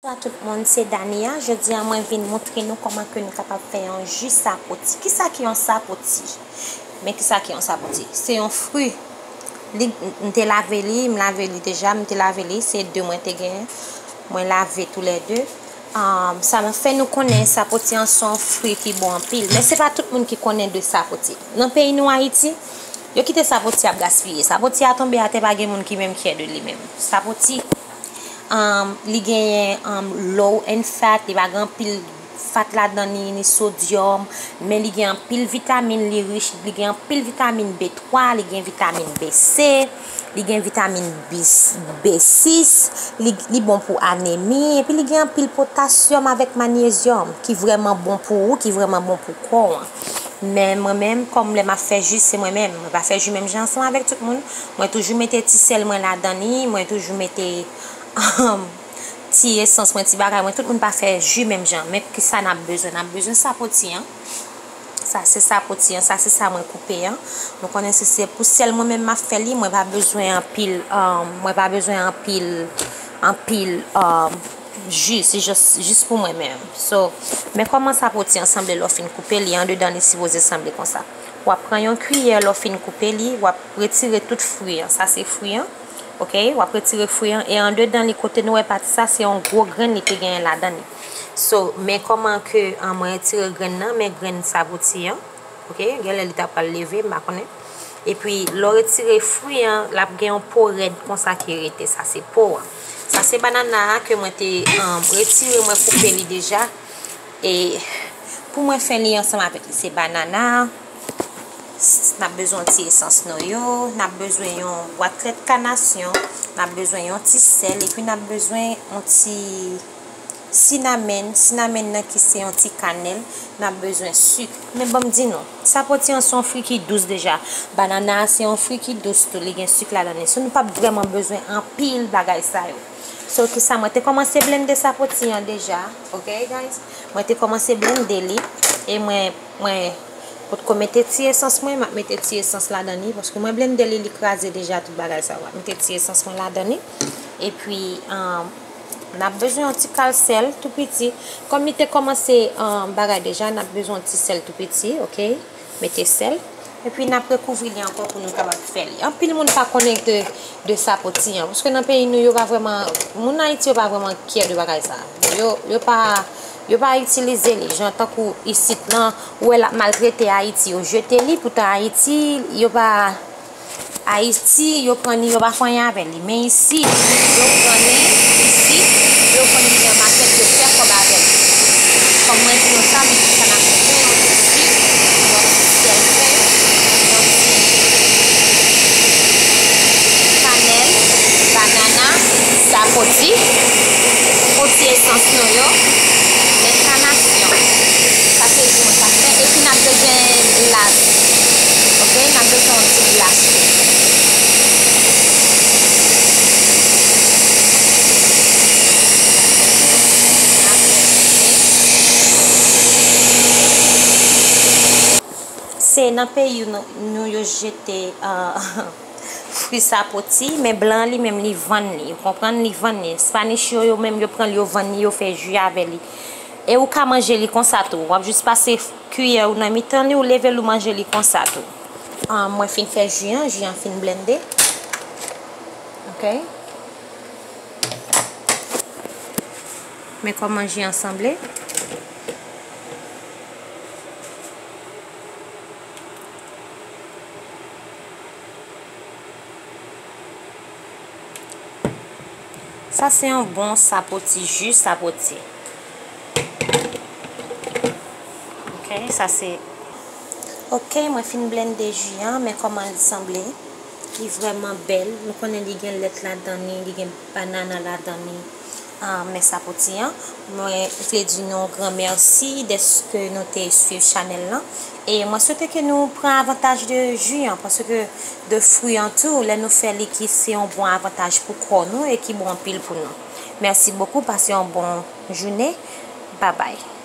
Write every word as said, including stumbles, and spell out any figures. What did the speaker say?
Bonjou a tout moun, se Dania. Jodi a mwen vin montre nou kòman ke nou kapab fè yon ji sapoti. Kisa ki yon sapoti? Men kisa ki yon sapoti? Se yon fwi. Li, m te lave li, m lave li deja, m te lave li, se de mwen te genyen. Mwen lave toulède. Um, sa m fè nou konnen sapoti an se yon fwi ki bon anpil. Men se pa tout moun ki konnen de sapoti. Nan peyi nou Ayiti, yo kite sapoti ap gaspiye. Sapoti a tonbe atè, pa gen moun ki menm kyè de li menm. Sapoti, um, li genyen, um, low in fat, li pa gen anpil fat ladan ni, ni sodyòm, men li gen anpil vitamin, li rich, li gen anpil vitamin B twa, li gen vitamin B C, li gen vitamin B, B sis, li, li bon pou anemi, epi li gen anpil potasyòm avèk manyezyòm, ki vrèman bon pou ou, ki vrèman bon pou kò w. Men mwen menm, kòm lè m ap fè ji, se mwen menm. Mwen pa fè ji menm jan ansanm avèk tout moun. Mwen toujou mete ti sèl mwen ladan li, mwen toujou mete ti esans mwen, ti bagay mwen. Tout moun pa fè ji menm jan. Men kisa n ap bezwen? N ap bezwen sapoti an. Sa se sapoti an, sa se sa mwen koupe an. Nou konnen si se pou sèl mwen menm m ap fè li, mwen pa bezwen anpil, um, mwen pa bezwen anpil, anpil, um, ji, se jis, jis pou mwen menm. So, men kòman sapoti an sanble lè w fin koupe li, andedan li sipoze sanble konsa. W ap pran yon kiyè lè w fin koupe li, w ap retire tout fwi an. Sa se fwi an. Oke, w ap retire fwi an e andedan li kote nou wè pati sa se yon gwo grenn li te genyen ladan li. So, men kòman ke, an, mwen retire grenn nan, men grenn sapoti an. Oke, genlè li ta pral leve, m pa konnen. Epi, lè w retire fwi an, l ap gen yon po rèd konsa ki rete. Sa se po an. Sa se banana a ke mwen te, an, retire, mwen koupe li deja. E pou mwen fè li ansanm avèk li, se banana, n ap bezwen yon ti esans noyo, n ap bezwen yon bwat lèt kanasyon, n ap bezwen yon ti sèl, epi n ap bezwen yon ti sinamèn. Sinamèn nan ki se yon ti kanèl, n ap bezwen sik. Men ban m di nou, sapoti an se yon fwi ki dous deja. Banana a se yon fwi ki dous tou, li gen sik ladan li. So, nou p ap vrèman bezwen anpil bagay sa yo. So, kisa, mwen te kòmanse blende sapoti an deja, oke, guys? Mwen te kòmanse blende li, e mwen, mwen potko mete ti esans mwen, m ap mete ti esans ladan li, paske mwen blende li, li kraze deja tout bagay sa yo. M ap mete ti esans mwen ladan li, epi, um, n ap bezwen yon ti kal sèl tou piti. Kòm li te kòmanse, um, bagay deja, n ap bezwen yon ti sèl tou piti, oke? Mete sèl. Epi n ap rekouvri li ankò pou nou kapab fè li. Anpil moun pa konnen de, de sapoti an. Paske nan peyi nou, yo pa vrèman, moun Ayiti yo pa vrèman kyè de bagay sa. Yo, yo pa, yo pa itilize li. Jan tankou isit lan, ou wè l ap maltrete Ayiti, yo jete li, poutan Ayiti, yo pa, Ayiti, yo pran li, yo pa fè anyen avè li. Men isi, yo pran li, isi, yo konn li nan makèt, yo fè kòb avè li. Kòm mwen di nou sa, men kisa n ap bezwen, yon ti sik, yon ti sèl vè, yon ti kanèl, banana, sapoti, yon ti esans noyo, lèt kanasyon. Sa se ji mwen k ap fè. Epi n ap bezwen glas. Oke, n ap bezwen yon ti glas tou. Se nan peyi nou, nou yo jete, ah, fwi sapoti, men blan li menm li vann li, ou konprann, li vann li. Spanish yo, yo menm yo pran li, yo vann li, yo fè ji avè li. E ou ka manje li konsa tou. W ap jis pase kiyè ou nan mitan li, ou leve l, ou manje li konsa tou. Ah, mwen fin fè ji an, ji an fin blende. Oke. Men kòman ji an sanble. Sa se yon bon sapoti, ji sapoti. Oke, sa se. Oke, mwen fin blende ji an, men kòman li sanble. Li vrèman bèl. Nou konnen li gen lèt ladan li, li gen banana ladan li. Ah, men sapoti an. Mwen vle di nou gran mèsi dèske nou te swiv chanèl lan. E mwen swete ke nou pran avantaj de ji an, paske de fwi an tou, lè nou fè li ki se yon bon avantaj pou kò nou e ki bon anpil pou nou. Mèsi bokou, pase yon bon jounen. Babay.